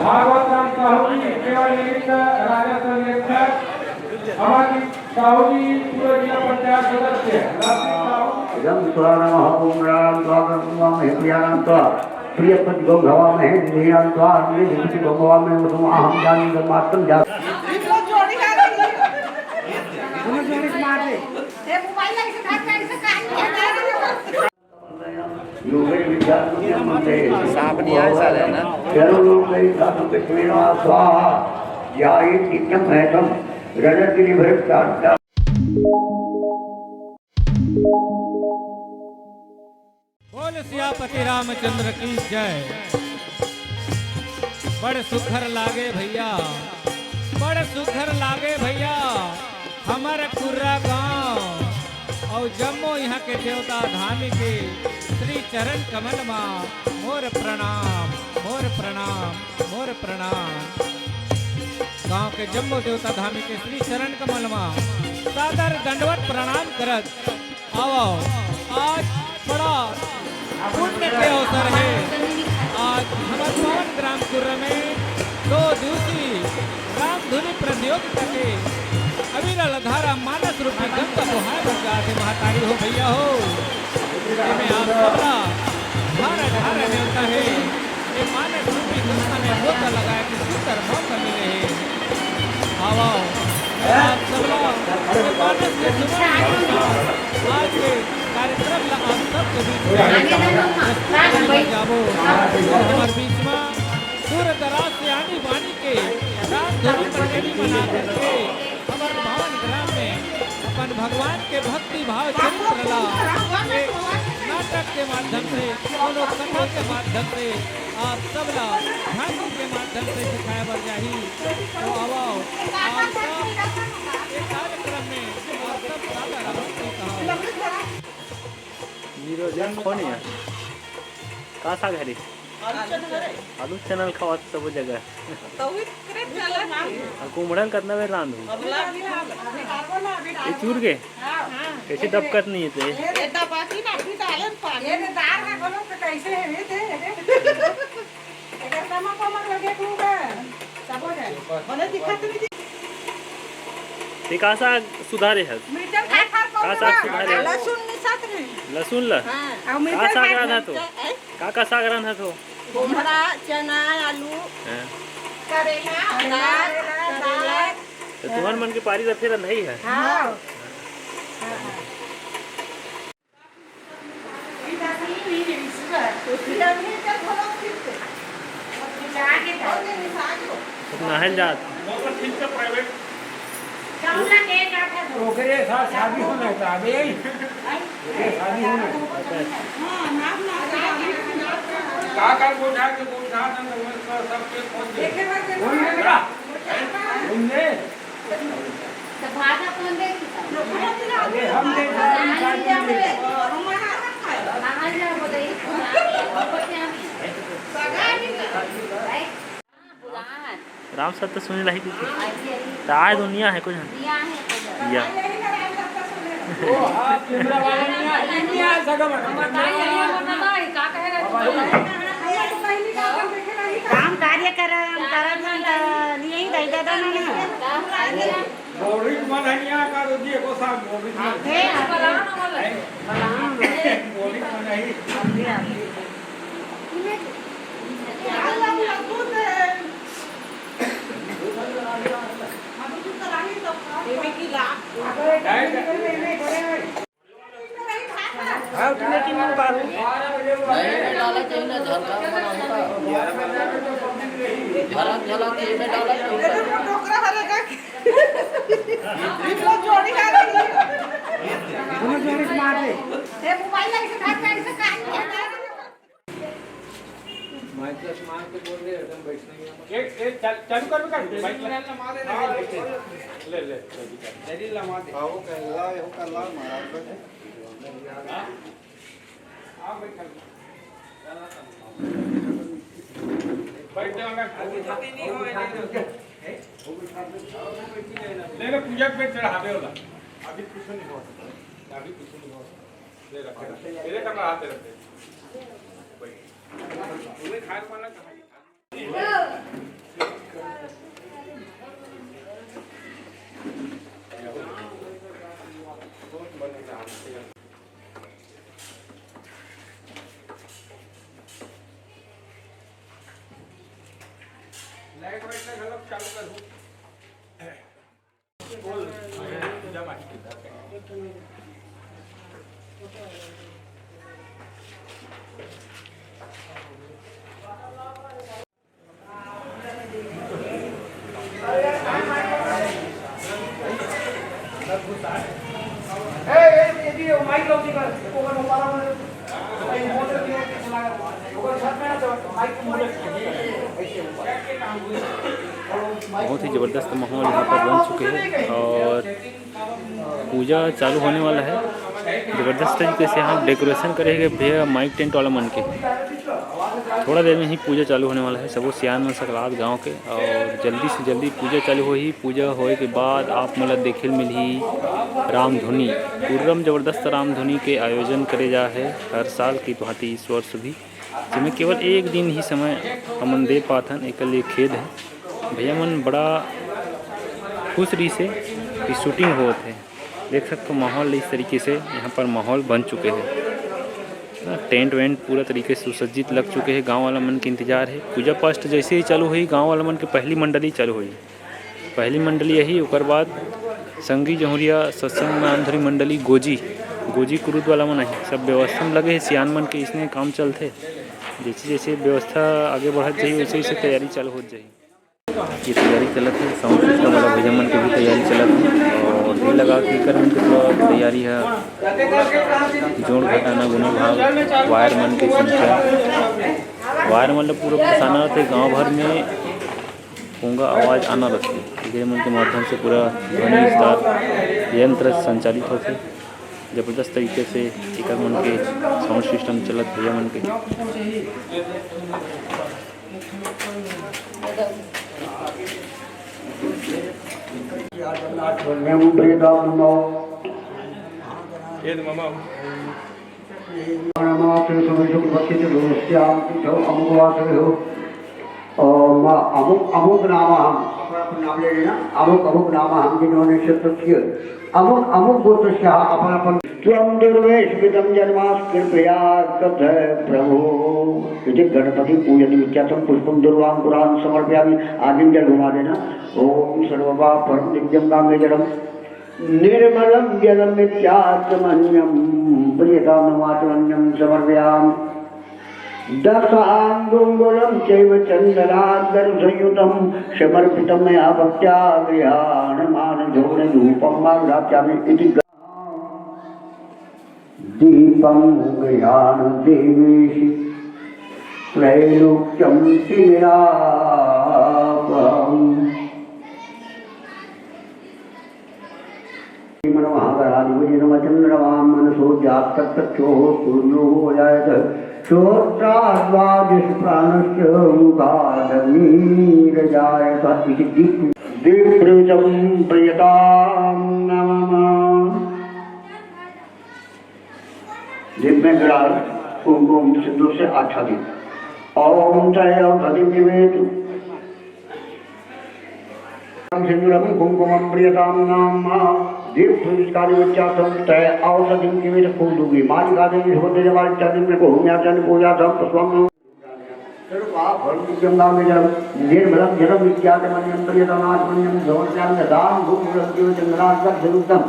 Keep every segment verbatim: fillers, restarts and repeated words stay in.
भागवत राम साहू जी सेवा निवृत्त राजस्व निरीक्षक, अमरदीप साहू जी पूर्व जिला पंचायत सदस्य, लक्ष्मी साहू। इदं त्वा नमः ॐ प्राणान्त्वा गङ्गामहे प्रियाणान्त्वा प्रियपतिगो भवामहे निधीनान्त्वा निधिपतिगो भवामहे वसुमहं जानीतमात्रं जा। सांप नहीं आया साले ना। स्वाहा। बोल सियापति रामचंद्र की जय। बड़ सुघर लागे भैया, बड़ सुघर लागे भैया, हमर कुर्रा गांव अउ जम्मो इहां के देवता धामी के श्री चरण कमल मा मोर प्रणाम, मोर प्रणाम, मोर प्रणाम। गांव के जम्मो देवता धामी के श्री चरण कमल मा सादर दंडवत प्रणाम करत आवव, आज बड़ा पुण्य के अवसर हे। आज हमर पावन ग्राम कुर्रा में दो दिवसीय रामधुनी प्रतियोगिता के अविरल धारा मानस रूपी गंगा बोहाय बर जात हे महतारी हो भैया हो। एमे आप सबला ढारा ढारा नेवता हे। ये मानस रूपी गंगा में गोता लगाए के सुंदर मौका मिले हे। आवव, आप सबला ये मानस के सुमन के साथ आज के कार्यक्रम ला आप सबके बीच में प्रस्तुत करे बर जाबो। और हमर बीच में दूर दराज से आनी बानी के रामधुनी मंडली बना करके हमर पावन ग्राम में अपन भगवान के भक्ति भाव चरित्र ला एक नाटक के माध्यम से, कोनो कथा के माध्यम से, आप सबला झांकी के माध्यम से सिखाए बर जाही। तो आवव, आप सब एक कार्यक्रम में आप सब सादर आमंत्रित हव। नीरो जन कौन है? का साग हरे? आलू चना रे। आलू चना ल खावत सबो जगह। तो उही करे चला की। आ कुमड़न कतना बेर रांधू? अब लाग ये चूर के? हाँ। कैसे दबकत नहीं है ते? ये दबाती ना, अभी डालन पानी। ये दाल में बोलो तो कैसे है, ये दे, ये दे। एकर नमक वमक लगे खूब है। सब हो जाए। बने दिखत नहीं। ते का साग सुधारे हस? मिर्चा का साग सुधारे हस? लहसुन मिसात रही। लहसुन ला? हाँ। का साग रांधा तो? का का साग रांधा तो? कोहड़ा, चना, आलू, हाँ। करेला, दाल, करेला। तो तुमन मन के पारी ला फेर रंधई है? हाँ। नहाए जात। ओकरे साथ शादी होना है, तो आबे ही। ओकरे शादी होना है। का का गोठा के गोठा न, तो सब के फोन दे। बोल दे। तो भाजा कौन दे? अरे हम दे, हम दे। बाहर जा, बोले, राम सत्य सुनील ही दीदी। त आए दुनिया है कुछ। या। काम कार्य कर रहा है, हम करत हन त लिए ही दई दे दो ना। मौरी के मन है, यहाँ का रोजी एको साल मौरी के मन। हे, बलाम। मौरी के मन है। हाँ, तुमने तीन लोग बालू। नहीं, ये डाला चाहिए ना, झलका वाला होता है। झलक, झलक, ये में डाला चाहिए। दोनों जोड़ी से मार दे। ये मोबाइल ऐसे घर पे ऐसे काहे नहीं है? माइक से मार के बोल दे, एकदम बैठना ही है। एक, एक चाल-, चालू कर भी कर, माइक ले। ले, ले, ले, ले। जलील ला मार दे। आओ, कर ला, हो कर ला, महाराज। हाँ? आप बैठ कर। बैठ जाओ, मैं ले ले, पूजा पे चढ़ावे वाला। अभी कुछ नहीं हो सकता। अभी कुछ नहीं हो सकता। ले रख, मेरे कमरा हाथ रख दे। बैठ। उन्हें खाए वाला कहाँ है? बहुत ही ज़बरदस्त माहौल यहाँ पर बन चुके हैं और पूजा चालू होने वाला है। ज़बरदस्त तरीके से यहाँ डेकोरेशन करे गए भैया, माइक टेंट वाला मन के। थोड़ा देर में ही पूजा चालू होने वाला है। सबो सियान मन सकलात गांव के, और जल्दी से जल्दी पूजा चालू होही। पूजा होए के बाद आप मन ला देखे ल मिलही रामधुनी। पूर्वम ज़बरदस्त रामधुनी के आयोजन करे जा है हर साल की भांति इस वर्ष भी, जेमे केवल एक दिन ही समय हमन दे पाथन, एकर लिए खेद है। भैया मन बड़ा खुश रहिस हे कि शूटिंग होत हे। देख सकथो माहौल इस तरीके से यहाँ पर माहौल बन चुके हे। टेंट वेंट पूरा तरीके से सुसज्जित लग चुके हे। गांव वाला मन के इंतजार हे। पूजा पाठ जैसे ही चालू होही, गांव वाला मन के पहली मंडली चालू होही। पहली मंडली यही, ओकर बाद संगी जहुरिया सत्संग नामधुरी मंडली गोजी, गोजी कुरुद वाला मन आही। सब व्यवस्था में लगे हे, सियान मन के इसने काम चलथे। जैसे जैसे व्यवस्था आगे बढ़त जाही, वैसे वैसे तैयारी चालू होत जाही। ये तैयारी चलत हे, साउंड सिस्टम वाला भैया मन के भी तैयारी चलत हे और दिल लगा के कर मन के पूरा तैयारी है। जोड़ घटाना, गुना भाग, वायर मन के संख्या, वायर मन ल पूरा फंसाना रहथे। गांव भर में पोंगा आवाज आना रहथे, एकरे मन के माध्यम से पूरा ध्वनि विस्तार यंत्र संचालित होथे। जबरदस्त तरीके से एकर मन के साउंड सिस्टम चलत भैया मन के। अमुक अमुक नाम हम, अपन अपन नाम ले लेना, अमुक अमुक नाम हम जिन्होंने शब्द किए, अमुक अमुक गोत्र से अपन अपन। त्वं दुर्वेश विदं जन्मास कृपया कथय प्रभो। इति गणपति पूजन इत्यार्थं पुष्पं दुर्वांकुरान् समर्पयामि। आगे जल घुमा देना। ओम सर्वपाप परम दिव्यं गांगेजलम निर्मलं जलम इत्यात्मन्यं प्रियतां नमात्मन्यं समर्पयामि। दशांगुंगुलं चैव चंदनाग्रसंयुतं समर्पितं मया भक्त्या गृहाण मानसोन धूपं आघ्राप्यामि इति। दीपं गृहाण देवेश त्रैलोक्यं शिविरापहम्। मनमहागणाधिपति नमः चंद्रमां मनसो जातस्तक्षो सूर्यो जायत श्रोत्राद्वादिष प्राणस्य मुखादग्निरजायत इति दीप। दीप्रुचं प्रियतां नमः। दीप में गुलाल कुमकुम सिंदूर से आच्छादित। ओम त्रय औषधि जीवेतु। सिंदूरम कुमकुमम प्रियताम नाम दीप सुविस्कारी उच्चासम तय औषधि जीवेत। फूल दूंगी मालिका देवी सुभद्र जवाल इत्यादि में को होम्याचन पूजा सम पुष्पम। सर्वपापहरणं दिव्यं गांगेजलं निर्मलं जलम इत्यात्मन्यं प्रियतमात्मन्यं समर्पयामि। दान धूप रज्जो चंद्रार्कम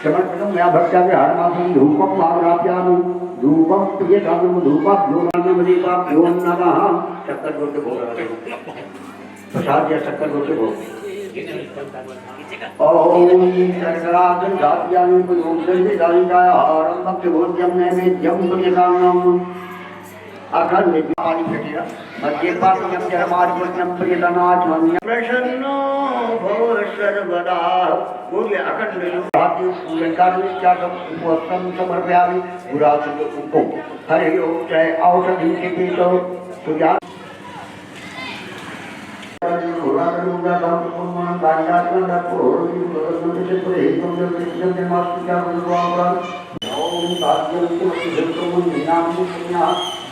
समर्पितं मया भक्त्या गृहाण मानसोन धूपम आघ्राप्यामि। धूपम प्रियतां धूपाभ्यो नमः दीपाभ्यो नमः। शक्कर गोत्र भोग। प्रसाद या शक्कर गोत्र भोग। ओम शर्कराग्रजात्यानि पुष्पं दर्शितानि चाहारं भक्तिपूज्यं नैवेद्यं प्रियतां नमः। अखंड पानी फेंकेगा। मद्यपानीयं जलमार्पण्यं प्रियतमात्मन्यं। प्रसन्नो भव सर्वदा। बोलिए, अखंड जो हाथी पूजन का नित्यासम उपवस्त्रं समर्पयामि। गुलाल से उनको हरि ओम जय औषधि के पीतो सुजा।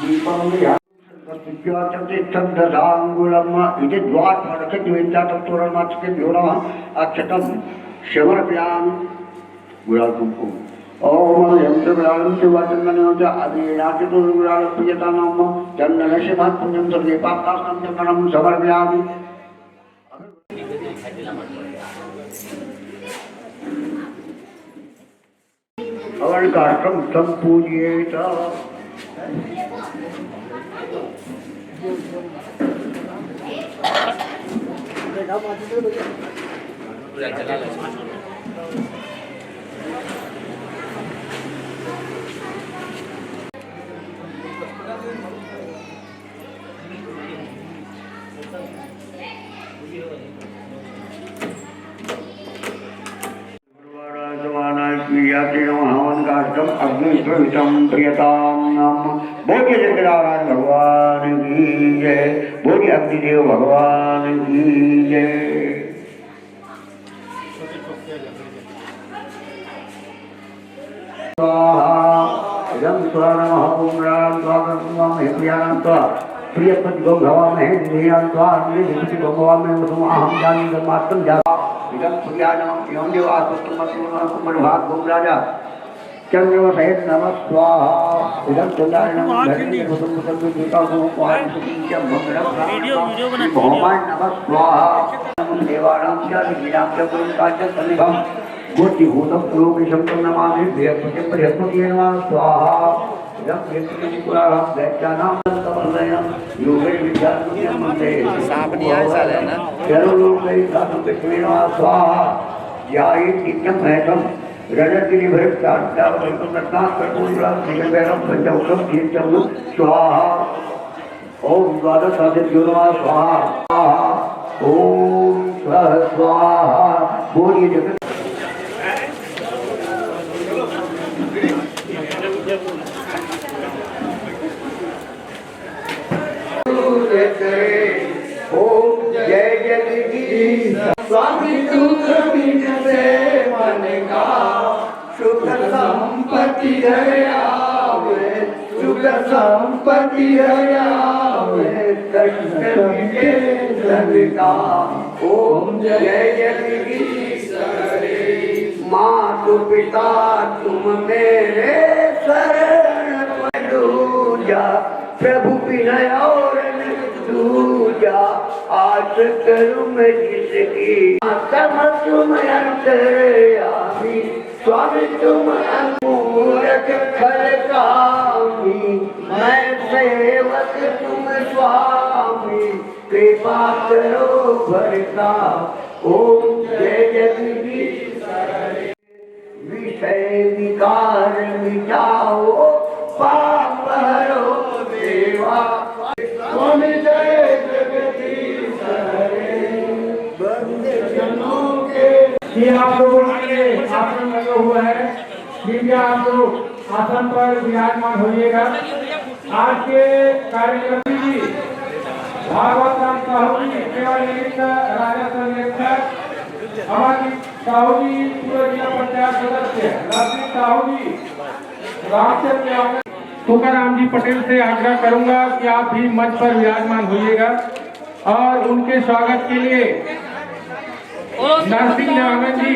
दीपम इति द्वात्मकचित्तदशांगुलम इति द्वात्मकचित्तमेत्यात्मतोरणमाचकेभ्यो नमः। अक्षतं समर्पयामि। गुलाल कुमकुम। ओम अयं च गुलालं च वाचन्दनं च अबीराचितोर्गुलालप्रियतां नमः। चन्दनस्य महत्पुण्यं सर्वे पापानां चन्दनं समर्पयामि। हवन कार्यक्रम संपूज्येत। भगवानाय प्रियातिनो हवन कार्यक्रम अग्नि प्रविष्टम प्रियताम नम। बोलिए जगदारायण भगवान की जय, बोलिए अग्निदेव भगवान की जय। स्वाहा। इदं स्वाहा नमः ॐ नारायण स्वाहा नमः हे प्रियाणां स्वाहा। प्रियपति गो भवामहे निधियां स्वाहा निधिपति गो भवामहे वसुम अहं जानी गमात्रं जा। इदं प्रियाणां एवं देव आसुत्तम कुंभभाग गो राजा। चंद्रवसहे नमः स्वाहा। इदं चंद्राय नमः धरणी कुसुम कुसुम दीपा गो पान सुखी च मंगलम वीडियो, वीडियो बना। भगवान नमः स्वाहा। देवानां च विधीनां च गुरुं कांचन सन्निभम। गोष्ठीभूतं लोकेशं तं नमामि बृहस्पतिं बृहस्पतये नमः स्वाहा। इदं बृहस्पतिं पुराणं दैत्यानां समन्वयं योगैर्विद्यासुद्यं वन्दे। सांप नहीं आया साला, है ना? सर्वलोकैकनाथं विष्णवे नमः स्वाहा। ध्यायेत् नित्यं महेशं रजतगिरिभरे शांतावधूतं रत्नाकरकूटस्थं श्रीकरभैरवं पञ्चमुखं कीर्त्यं स्वाहा। ओम द्वादशादिभ्यो नमः स्वाहा। स्वाहा। ओम सः स्वाहा। बोलिए जगत। ओम जय जगदीश। स्वामी तू जमीन से मन का सुख संपत्ति धर आवे, सुख संपत्ति धर आवे, कष्ट मिटे जन का। ओम जय जगदीश हरे। मातु पिता तुम मेरे शरण दूजा, प्रभु बिन और न दूजा, आस करूं मैं जिसकी। तम तुम अंतर्यामी, स्वामी तुम मूरत खल कामी, मैं सेवक तुम स्वामी, कृपा करो भरता। ओम जय जगदीश हरे। विषय विकार मिटाओ, पाप हरो देवा। स्वामी जय जगदीश हरे। भक्त जनों के कि आप लोगों के लिए आसन लगे हुए हैं, कृपया आप लोग आसन पर विराजमान होइएगा। आज के कार्यक्रम जी भागवत राम साहू जी, सेवा निवृत्त राजस्व निरीक्षक, अमरजीत साहू जी, पूर्व जिला पंचायत सदस्य लक्ष्मी साहू जी, रामचंद्र यादव, तुकाराम जी पटेल से आग्रह करूंगा कि आप भी मंच पर विराजमान होइएगा और उनके स्वागत के लिए नरसिंह देवांगन जी,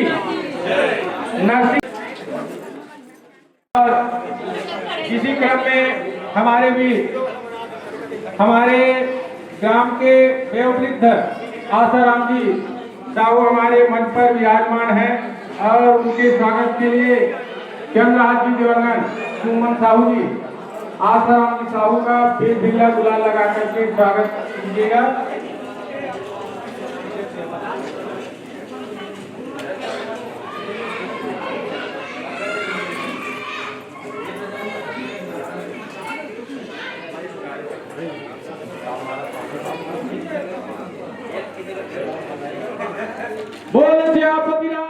नरसिंह और इसी क्रम में हमारे भी, हमारे ग्राम के वयोवृद्ध आसाराम जी साहू हमारे मंच पर विराजमान हैं और उनके स्वागत के लिए चंद्रहास जी देवांगन, सुमन साहू जी, आसाराम जी साहू का फिर बिल्ला गुलाल लगा करके स्वागत कीजिएगा। बोल सियापति राम।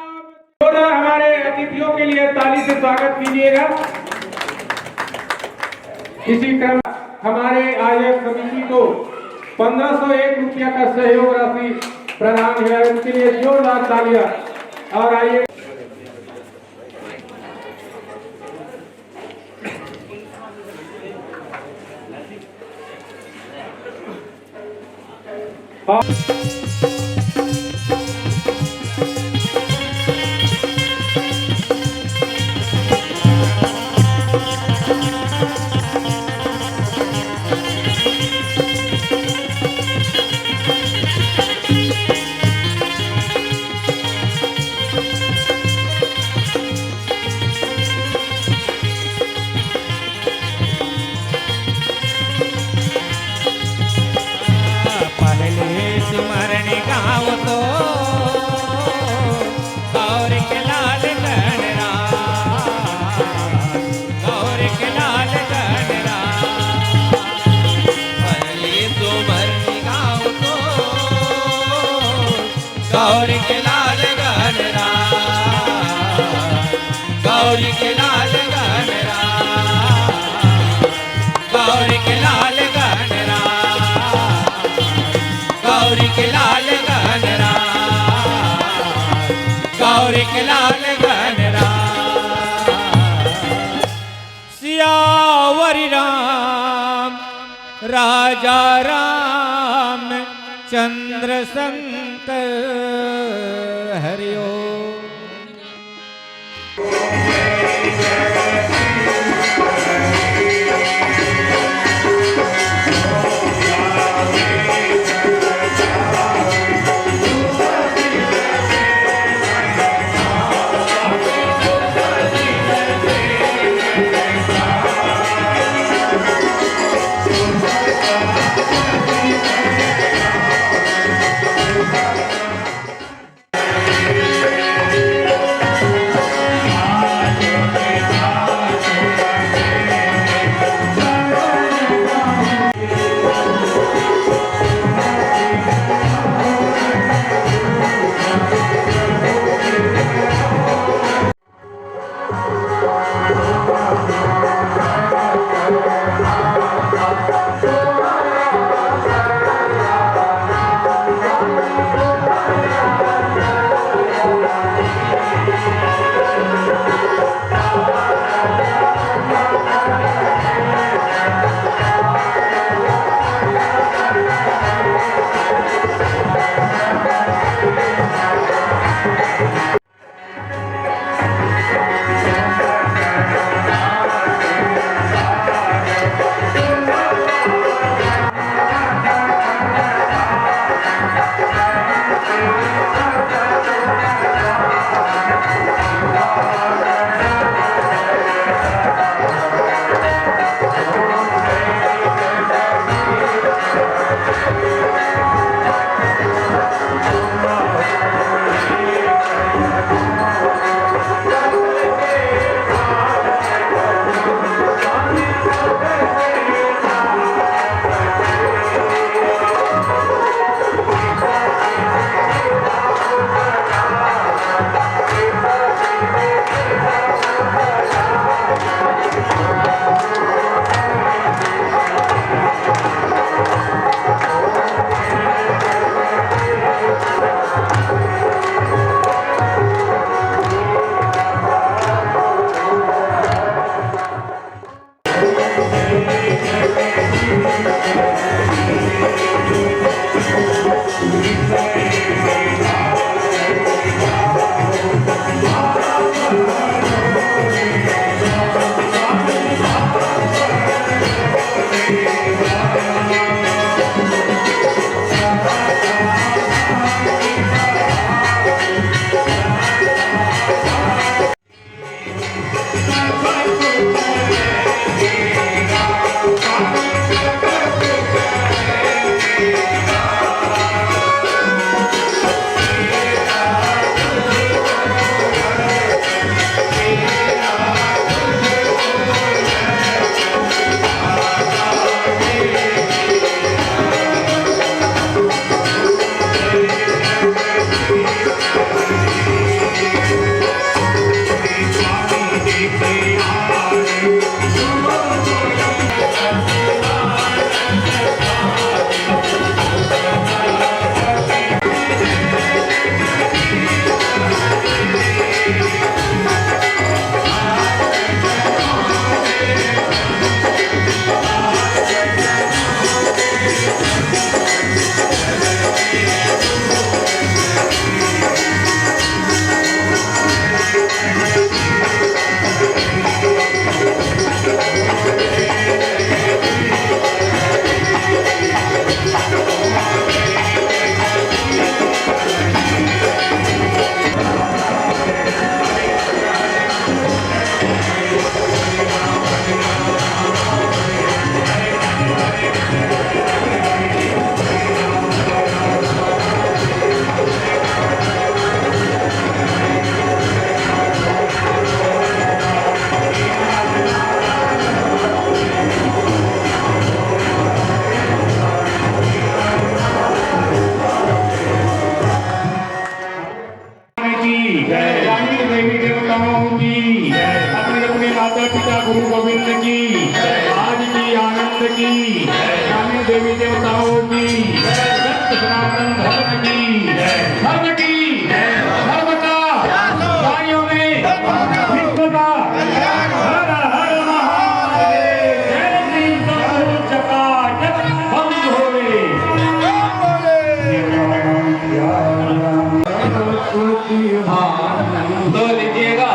जोरदार हमारे अतिथियों के लिए ताली से स्वागत कीजिएगा। इसी क्रम हमारे आयोजक समिति को पन्द्रह सौ एक रुपया का सहयोग राशि प्रदान हुआ है, उनके लिए जोरदार तालियां। और आइए। गौरी के लाल गणराम, गौरी के लाल गणराम, गौरी के लाल गणराम, गौरी के लाल गणराम, गौरी के लाल गणराम। सियावर राम राजा राम चंद्र शंकर हरिओ। तो लीजिएगा,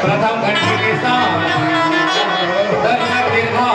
प्रथम घंटी के साथ दर्शक दीर्घा